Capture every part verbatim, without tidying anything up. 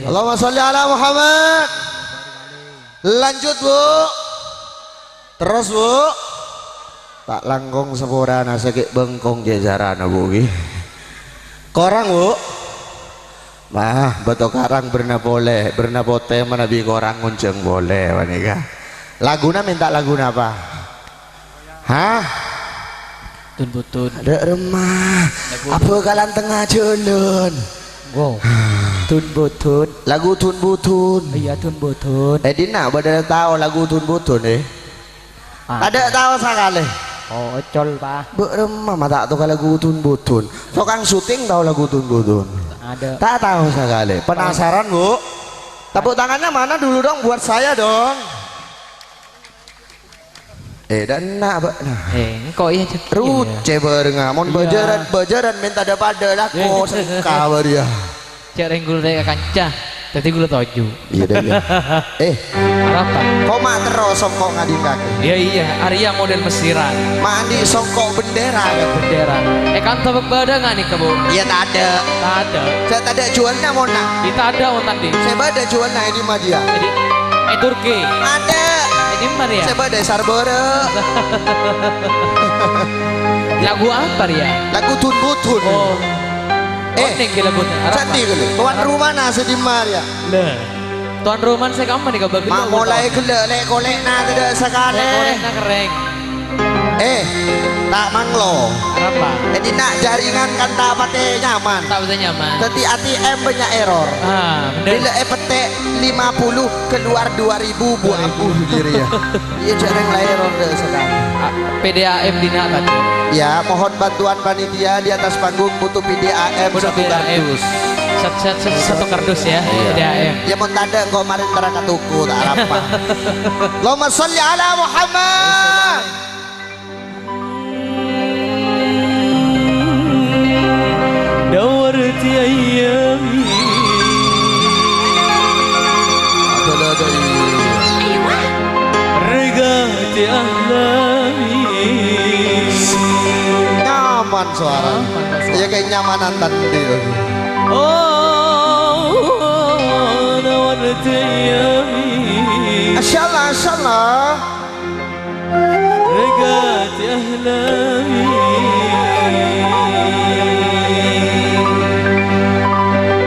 Allahumma sholli ala Muhammad. Lanjut, Bu. Terros, Bu. Ta' langkong saporana sakè' bengkong jhâ' carana, Bu, ghi. Korang, Bu. Mah, bâto karang bârna polè, bârna potè manabi korang ngonjhâng polè panèka. Laguna mènta lagu napa? Hah? Tun-butun. Adâ' remma. Lagu apa kalan tengnga jhâlân? Wow. Tun-butun. Lagu tun-butun. Iyâ, tun-butun. Eh, dinna' bâdâ tao lagu tun-butun, eh? Ah. Tadâ' tao sakalè. Oh, ocol, Pa. Bâ' remma ma' ta' tao lagu tun-butun. Tokang syuting tao lagu tun-butun. Adâ'. Ta' tao sakalè. Penasaran, Bu? Tepuk tangannya mana dulu dong buat saya dong. Eh, dânna', bâ'na. Eh, engko' iyâ cè'. Rucè bârengnga. Mon bâjârân, bâjârân mènta dâ-padâ lako sengka bâriyâ. Cè' rèng ghulâ rè' kanca, dhâddhi ghulâ toju'. Iyâ, dâ, iyâ. Eh. Arapa? Koma terro songko' ngadingkake. Iyâ, iyâ. Arèya model Mesiran. Ma' andi' songko' bendera, kan? Bendera. Eh, kan tepuk bâdâ nggak nih, Bu? Iyâ, tadâ'. Tadâ'. Sè tadâ' juwâlna monna. Iyâ, tadâ' mon tadi. Sè bâdâ juwâlna è dimma jiyâ? È di, è Turki. Tadâ'. È dimma rèya? Sè bâdâ è Sarbârâ. Lagu apa rèya? Lagu tun-butun. Oh. Eh, oneng ghi' laguna. Arapa? Sandi ghâllu. Tuan rumana sè dimma rèya? Lè. Tuan rumana sè kamma nèka bâghi. Ma' molaè ghellâ' lè'-kolè'na tadâ' sakalè. Lè'-kolè'na kerrèng. Eh, ta' manglo. Arapa? È dinna' jaringan kan ta' patè nyaman. Ta' patè nyaman. Dhâddhi A T M bânnya' error. Ah, bhender. Bilâ èpètè' lima puluh, keluar dua ribu, bu abu gitu ya. Iyâ, jhâ' rèng laèn ron rè' sakalè. Ah, P D A M dinna' tadi. Ya, mohon bantuan panitia di atas panggung butuh P D A M satu kardus. Sat-, sat-, sat-, satu kardus ya, P D A M. Iyâ, mon tadâ' engko' marèn terra ka toko, ta' arapa. Allahumma sholli ala Muhammad. دورت أيامي. Ada-ada, iya. رجعت أحلامي. Nyaman suara. Nyaman, Pak, suara. Iya, kenyamanan tadi. Oh, نورت أيامي. Masyaallah, masyaallah. رجعت أحلامي.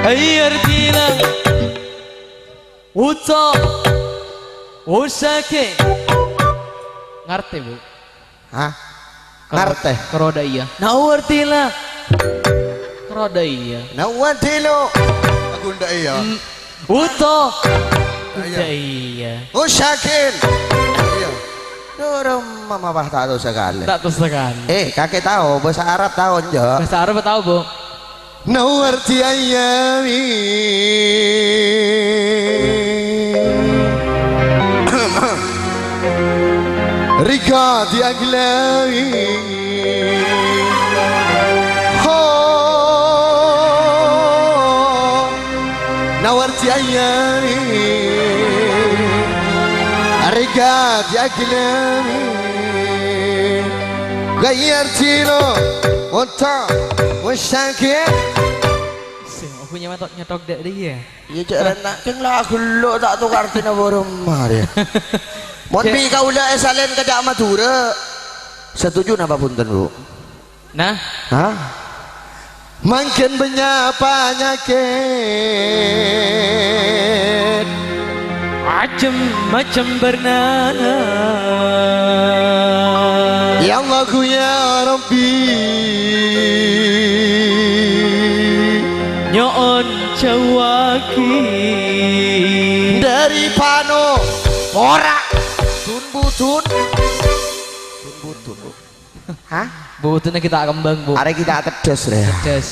غيرتينا. Wuto. Wusake. Ngartè, Bu? Hah? Karo-, ngartè. Karo dâ' iyâ. Nawartila. Karo dâ' iyâ. Nawartilo. Aku ndak iya. Mm. Wuto. Iya. Ndak iya. Usakin. Iya. Doro mama bah tak tahu sekali. Tak tahu sekali. Eh, kakek tahu bahasa Arab tahu, Njo? Bahasa Arab tahu, Bu. نورت أيامي. رجعت أحلامي. هو. نورت أيامي. رجعت أحلامي. غيرتينا. وانت. وشاكي. Sè, aku nyatok-nyatok dâ' iyâ. Iyâ, ca'na, cèng la ghellu' ta' tokar tina borem marè. Mon bi' kaulâ èsalèn ka ca' Madhurâ. Setuju napa bhunten, Bu? Nah. Hah? Mangkèn bânnya' panyakèt. Macem-macem bârnana. Ya Allahu ya Rabbi. Nyo'on jhâuwâghi. Dâri pano ora. Dun budun. Dun budun, Bu. Hah? Budunna kita kembang, Bu. Arè kita tedhâs, rè. Tedhâs.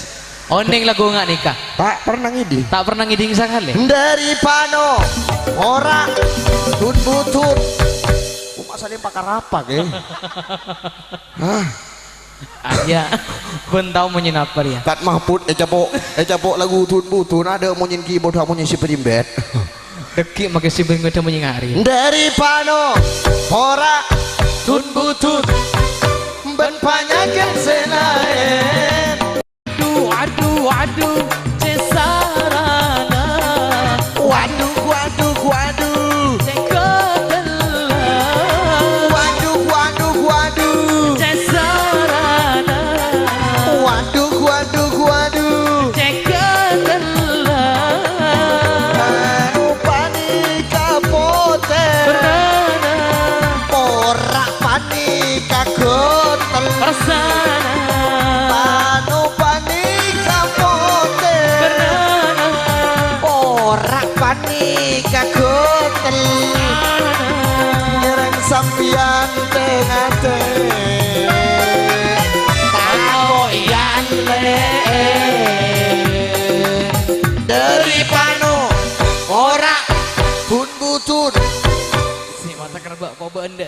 Onèng lagu nga' nèka. Ta' pernah ngèdhing. Ta' pernah ngèdhing sakalè. Dâri pano ora dun budun. Uma salèm pakar apa, ghi? Hah? Ah, iyâ. Bân tao monyèn apa, rèya? Tat Mahfud, ècapo', ècapo' lagu dun budun, adâ' monyèn keyboard, adâ' monyèn sè berimbet. Dâgghi' makè sè bân ngodâ monyèn ngari. Dâri pano ora dun budun. Bân panyakèt sè laèn. Adu, adu, adu, cè' sarana.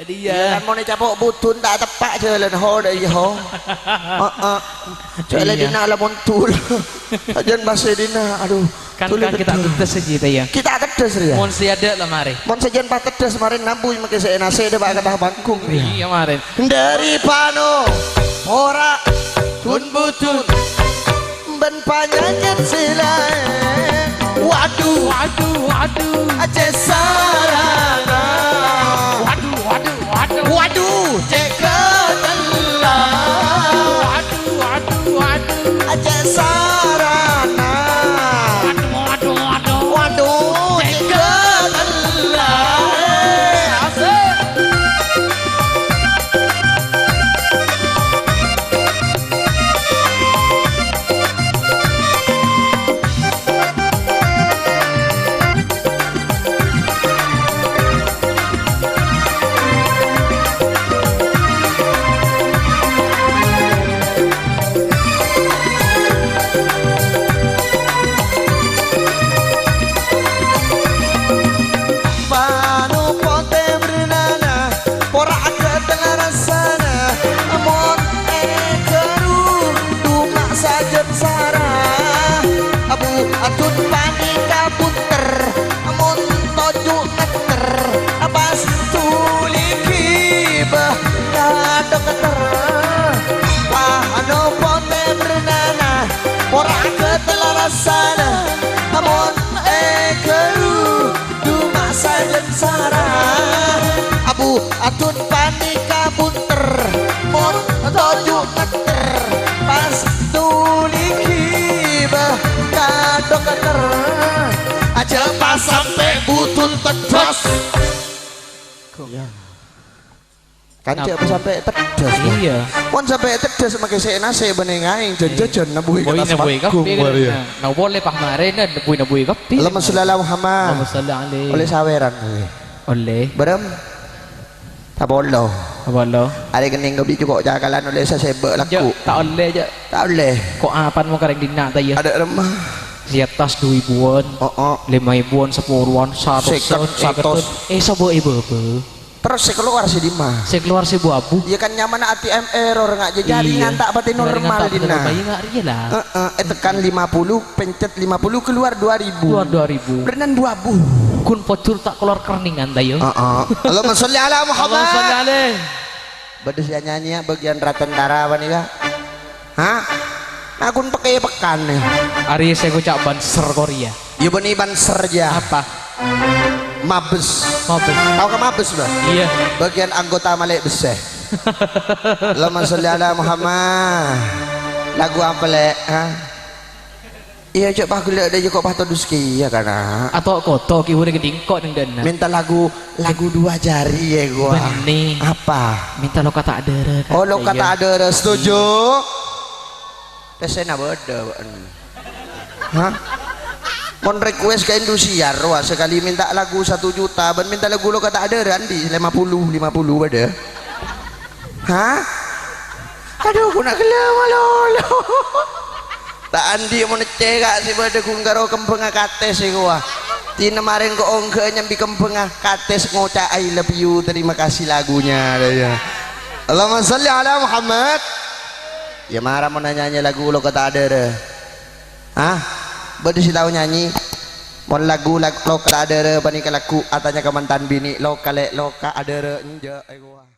Iyâ. Iyâ, kan mon ècapo' budun ta' teppa' jhâlân, ho, dâ' iyâ, ho. Heeh. Jhâlân Iyâ. Dinna' la montul. Sajân bâsè dinna', aduh. Kan, Tulâ kan kita tedhâ. Teddhâs saja, ya. Kita tedhâs, ya. Mon sè adâ' la marè. Mon sajân pas tedhâs marè nambuy mangkè sè ènasè dâ' bâ' kata bangkung, ya. Iyâ, marè. Dâri pano, pora, dun-budun. Bân panyakèt sè laèn. Waduh, waduh, waduh. Ajjhâ' sarana. Waduh, waduh, waduh. Waduh, cè' ghâtella. Waduh, waduh, waduh. Ajjhâ' sarana. Waduh, waduh, waduh. Waduh, cè' ghâtella. Asik. Pano potè bernana, pora aghâtella rassana, mon èghâru duma' sajân sara. Abu adun panèka bunter, mon toju' ngetter, pas tuli ghibâ ka dokter. Pano potè bernana, pora aghâtella rassana, mon èghâru duma' sajân sara. Abu adun panèka bunter, mon toju' ngetter, pas tuli ghibâ ka dokter. Ajjhâ' pas sampè' budun tedhâs. Iyâ. Kan cè' Nabbu. Sampè' tedhâs, Bang. Iyâ. Mon sampè' tedhâs mangkè sè ènasè bânnè ngaèng jân-jâjân, nabbuhi Boi kata nabbuhi semagung, kabbhi, Bang, kan. Iyâ. Nah, polè pas marè, nabbuhi-nabbuhi kabbhi. Allahumma sholli ala Muhammad. Allahumma sholli alaihi. Ollè sawèran, ollè. Ollè. Bârâmpa? Sapolo. Sapolo. Arè kennèng kabbhi cokop cakalan ollè sasèbâ' lagghu'. Jâ', ta' ollè, jâ'. Ta' ollè. Ko' apan mon karèng dinna' ta' iyâ? Adâ' remma. Di atas du èbuwân. Oh, oh. Lèma èbuwân, sapolowan, saratos, Sèket, sèket. Saratos. Eh, sabâ' è bâbâ. Terros sè kalowar sè dimma? Sè kalowar sè bu-abu. Iyâ kan nyamana A T M error, nga' jâ-, Iyâ. Jaringan ta' patè Jaringan normal ta' patè dinna'. Normal, iyâ, nga' rèya la. Heeh, ètekan lima puluh, pencet lima puluh, keluar dua ribu. Keluar dua ribu. Bârnana bu-abu. Ghun pojhur ta' kalowar kerningan, ta' iyâ? Heeh. Allahumma sholli ala Muhammad. Allahumma sholli alaihi. Bâdâ sè anyanyèya bâgiyân ra tentara panèka? Hah? Nah, ghun pèkkè-pèkkèna. Arèya sè ngoca' banser Korea. Iyâ, bânnè banser, jâ. Apa? Mabes. Mabes. Tao ka mabes, Bang? Iyâ. Bâgiyân anggota malè' bessè. Allahumma sholli ala Muhammad. Lagu apa, Lè'? Ha? Iyâ, cè' pagella' dâ' iyâ ko' patodus kèya, kana'. Ato' koto ki urèng dingko' neng dâna. Minta lagu, lagu dua jari, yâ, gua. Bânnè. Apa? Minta loka ta' dârâ, Oh, loka ta' dârâ. Setuju? Pèssèna bâdâ, bâ'en. Hah? Mon request ka Indosiar, wah, sekali minta lagu satu juta, bân minta lagu loka ta' dârâ, andi', lima puluh, lima puluh bâdâ. Hah? Adhu, ghuna ghellâ' malolo. Ta' andi' mon cè' ka' sè bâdâ ghun karo kembhângnga katès sè kowa. Dina marèng ko' ongghâ nyambi kembhângnga katès ngoca' "I love you, terima kasih" lagunya, ya. Allahumma sholli ala Muhammad. Ya, mara mon nyanyi lagu loka ta' dârâ. Hah? Bâdâ sè tao nyanyi? Mon lagu lag-, loka ta' dârâ panèka lagu atanya ka mantan binè', loka lè', loka adârâ, enjâ', eh, kowa.